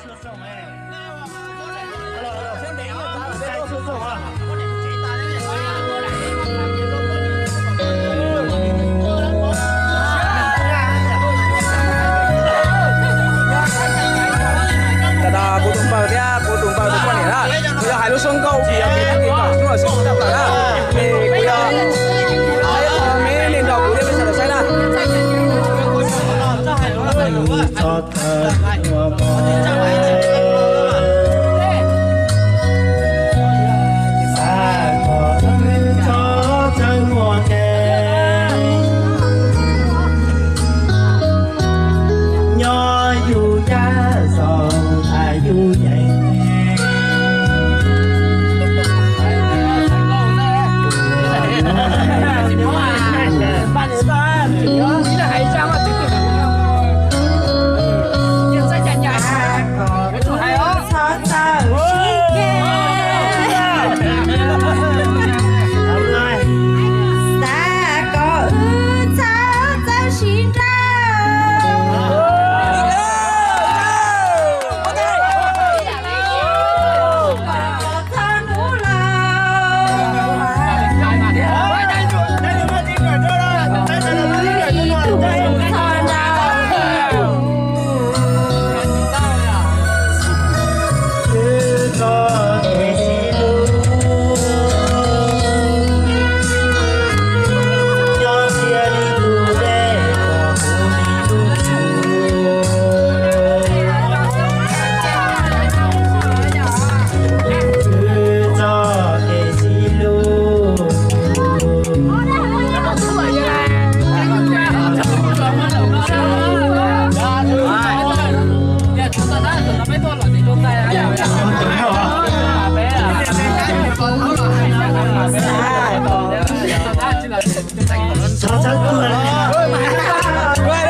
Kuv tus npawg thiab kuv tus npawg tus poj niam na, kuv yuav hais lub suab nkauj vim yog kev txij kev kom xwb los sib txawj plaws na. Es kuv yuav hais ib qho me me nrog kuv thiab peb sawv daws saib na. Nyob yus yaj xaus hais yus yeej. Xav kom wb txhob txawj sib nrauj. Txhob hnub los txhob nrauj.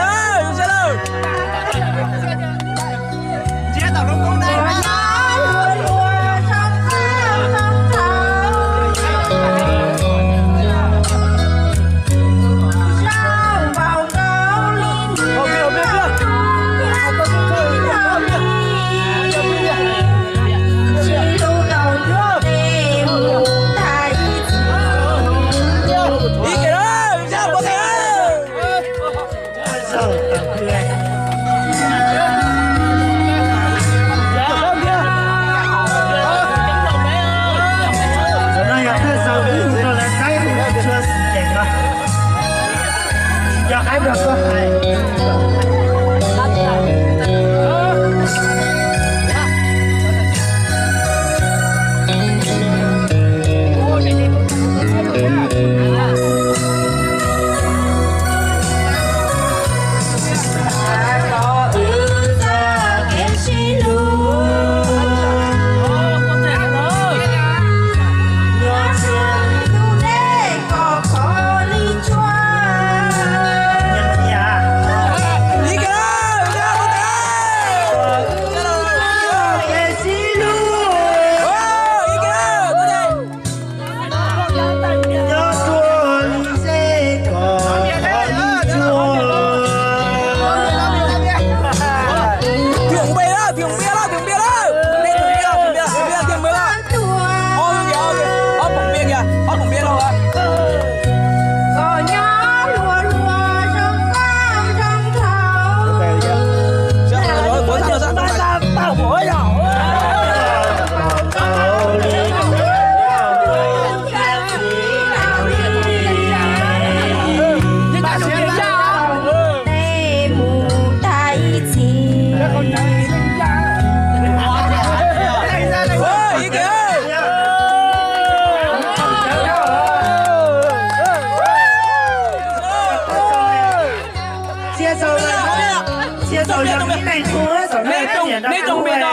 Neb tsoom me no,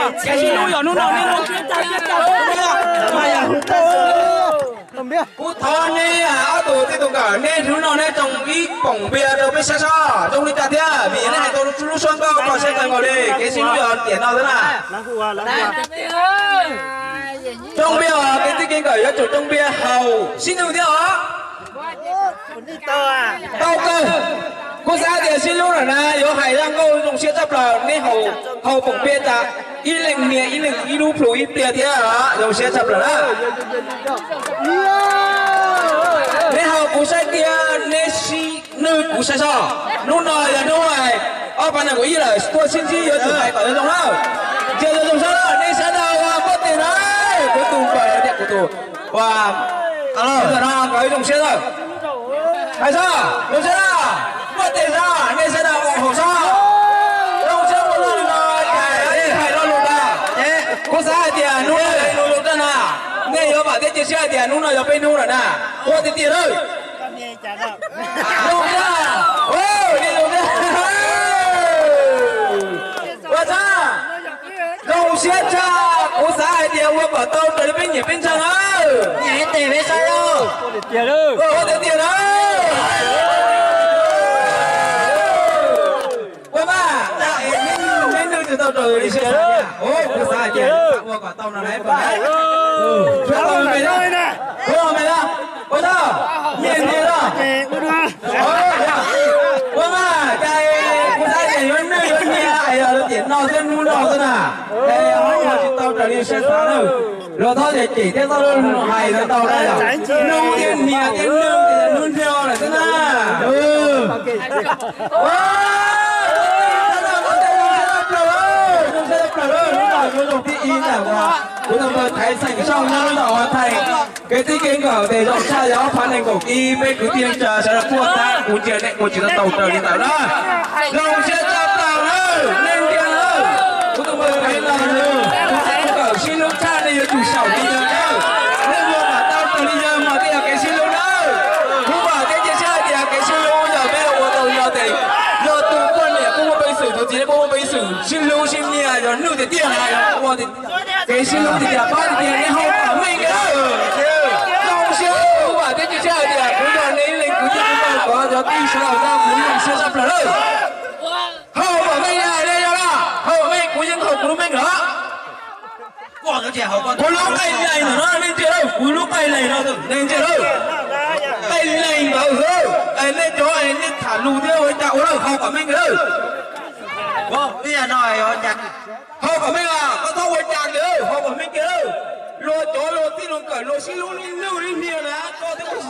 kuv thov neb ob tug tij tus nkawm, neb hnub no neb tsoo ib poom npias rau peb saib seb zoo li cas thiab, vim neb hais tau lub suab nkauj kom sawv daws nkaus li kev sib hlub yog tiam no xwb na. Tsoo npias, kev txij kev nkawm yuav tsum tsoo npias haum sib nug thiab os. Tau kawg, kuv xav tias sib hlub lawm na yuav hais zaj nkauj zoo siab tshaj plaws. Neb haus poom pias tas ib leeg nias ib leeg ib lub plhu ib pliag thiab, zoo siab tshaj plaws na. Neb haus kuv saib tiag, neb sib nwj kuv saib soj. Hnub no yog hnub ob phav nees nkaum ib lawm, tuaj sib ntsib yuav tsum hais kom zoo na. Ntsia zoo zoo saib na, nej saib na, ua npuaj tes na. Kuv tus npawg tias kuv tus, ua, no kom zoo siab na. Hais soj, zoo siab na. Npuaj tes soj, nej saib na, ua haum soj. Zoo siab ua luaj li no, hais lo lus ntag. Kuv xav hais tias hnub no yog ib hnub zoo tshaj na. Nej yuav vam thiab cia siab hais tias hnub no yog peb hnub lawm na. Ua tiag tiag lawm. Zoo siab, ua tshaj. Zoo siab tshaj, kuv xav hais tias ua kom tau raws li peb nyiam peb ntseeg na. Nyiam tes peb saib lauj. Ua tiag tiag na. Ua mas, neb nws tsis tau raws li siab xav tiag. Kuv xav hais tias ua kom tau no na. Ua me na, ua tau, nyiam nyiam los. Ua mas, cas kuv xav tias yuav nws yuav nyiam, yog tiam no thiab hnub no xwb na. Es ua tsis tau raws li siab xav na. Luag txhob cem thiab txhob hais tau na yom. Hnub thiab nias thiab nws tias hnub nyoog lawm xwb na. Zoo siab tshaj plaws, zoo siab tshaj plaws, lub no yuav zoo thib ib ntawm uas kuv tus npawg Thaiv Xeem Xyooj nyob lub zos Huab Thaij. Kev txij kev nkawm tes zoo tshaj, yog ob phav nees nkaum ib, peb kwv tij neej tsa sawv daws tuaj tab, kuv ntsia nej ua tsis tau raws li ntawd na. Zoo siab tshaj plaws na, nej ntsia na. Kuv tus npawg Thaiv Xeem Xyooj, kuv txhais nkawm sib hlub tshaj, nej yuav tsum xyaum li yawg na. Nej ua kom tau raws li yawg mas thiaj yog kev sib hlub na. Kuv vam thiab cia siab hais tias kev sib hlub yog peb los ua tau li no tes, yog tus poj niam kuj muaj peev xwm, tus txiv kuj muaj peev xwm, sib hlub sib nyiam yog nws tiag tiag na, yog ua kev sib hlub tiag tiag, pab tiag tiag, nej haus kom meej nawb. Zoo siab, kuv vam thiab cia siab hais tias kuv yog nej ib leeg kwv tij neej tsa, cov kwv tij sawv daws na, kuv zoo siab tshaj plaws lawm. Haus kom meej na, nej yog na, haus kom meej, kuv yeej haus kuv lub meej lawm. Kuv lub qaij lees no na, nej ntsia lawm, kuv lub qaij lees no, nej ntsia lawm. Qaij lees ntawd xwb, es nej cov es nej tham lus thiab ua cas ua lawm, haus kom meej lawm. Haus kom meej, koj txhob ua cas li, haus kom meej kiag lawm. Luag cov luag txij luag nkawm luag sib hlub li nws li niag na, koj thiab kuv